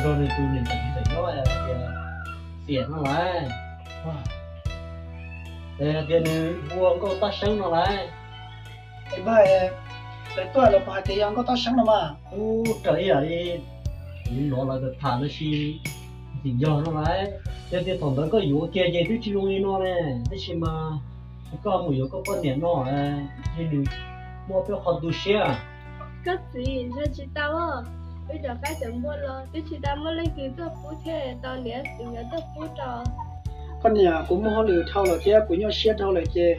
nrog nws tus niam ntxawm nyob tias Xiam no lawm, es hais tias nws hu ua Nkauj Tab Seeb no lawm. Es npawg, lawv tuaj los puas hais tias yog Nkauj Tab Seeb no mas? Ub, raws ib yam li kuv hnov lawv tham los sis tsis yog no lawm. Yog tias thaum ntawd koj yuav kiag ces twb tsis zoo li no ne, tab sis mas koj mus yuav koj poj niam no, ces nws muaj peb qho tu siab. Koj txiv, ntshe tsis tau, wb rov qab cov npua los twb tsis tau muaj leej twg tuaj pub thiab, tau niam txiv nkawd tuaj pub rau. Koj niam, kuv muaj hauj lwm dhau lawm thiab kuv nyuaj siab dhau lawm ces.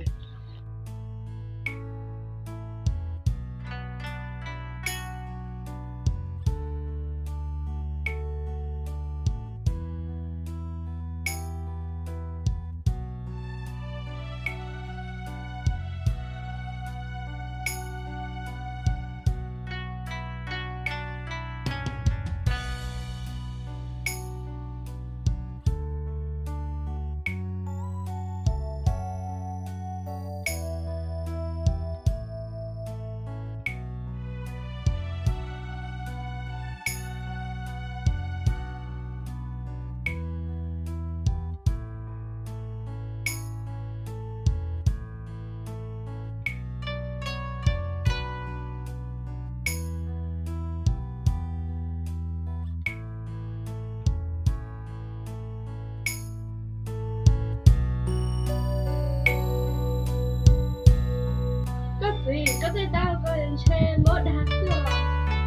Koj txiv, koj tej tag ko ntshe mob dag xwb os.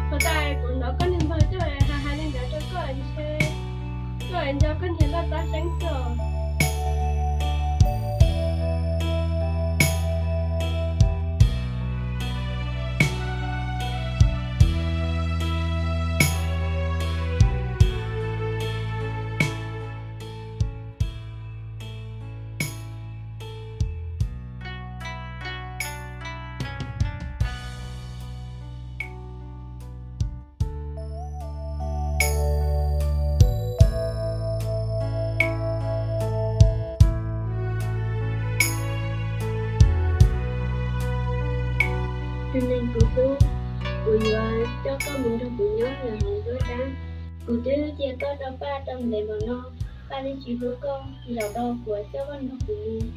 Thaum ntawd kuv hnov koj niag npawg tuaj hais hais li ntawd rau koj ntshe koj nco koj niag Nkauj Tab Seeb xwb os. Tus neeg kuv hlub, kuv yuav coj koj mus nrog kuv nyob lawm hauv nruab dab. Kuv twb cia koj rau Paj rau Nplej npaum no, Paj twb tsis hlub koj, zaum no kuv coj koj nrog kuv mus.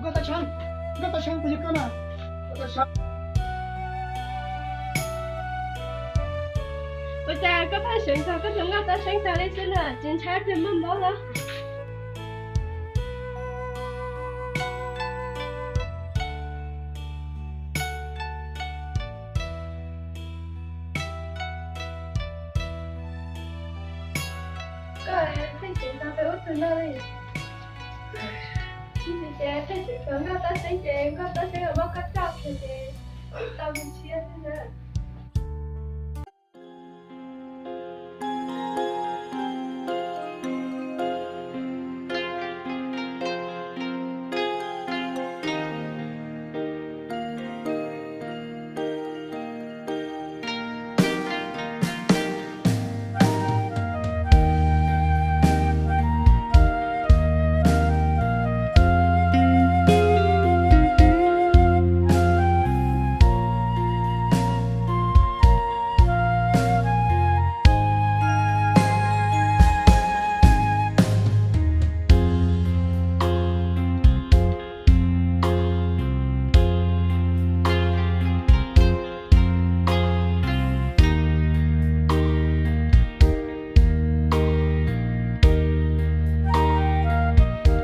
Nkauj Tab Seeb, Nkauj Tab Seeb, puas yog koj na? Nkauj Tab Seeb. Ua cas koj pheej seev txog koj tus Nkauj Tab Seeb tag li xwb na, tsis ntshai pheej muaj mob los? Koj pheej seev txog peb ub tug no li. Ib txhis ces pheej seev txog Nkauj Tab Seeb ces Nkauj Tab Seeb los muab koj coj kiag ces tau mus tshiab xwb na.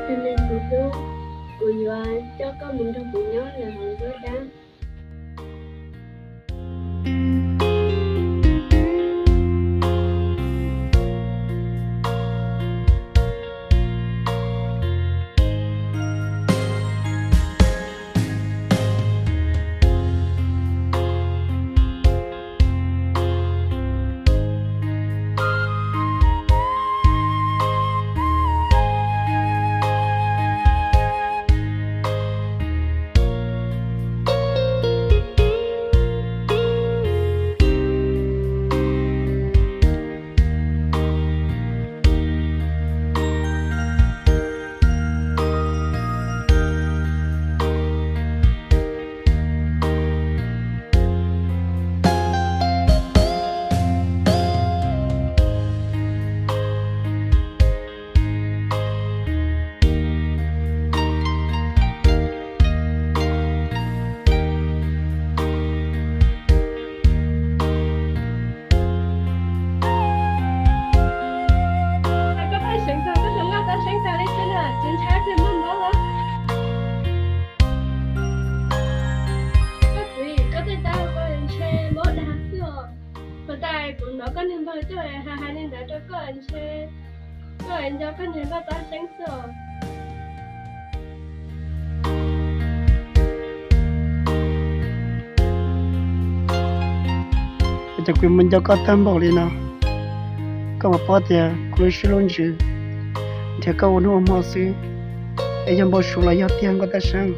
Tus neeg kuv hlub, kuv yuav coj koj mus nrog kuv nyob lawm hauv nruab dab. Koj ntshe, koj nco koj niag Paj Tab Seeb xwb os. Ua cas kuv mus nco koj tag npaum li no? Koj puas paub tias kuv lub siab lub ntsws nrhiav koj ua hnub ua hmo xwb, es yog npau suav los yog tiag Nkauj Tab Seeb?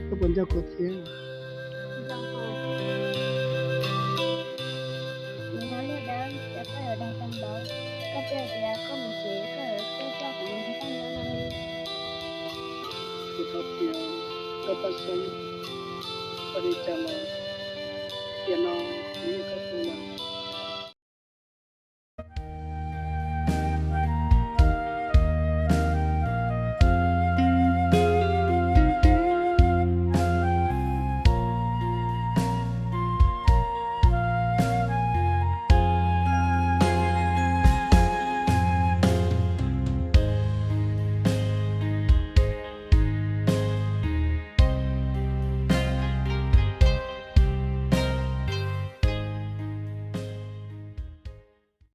Koj puas nco kuv thiab? Kuv thov txim Nkauj Tab Seeb, ua li cas los tiam no kuv yeej koj tus lawm.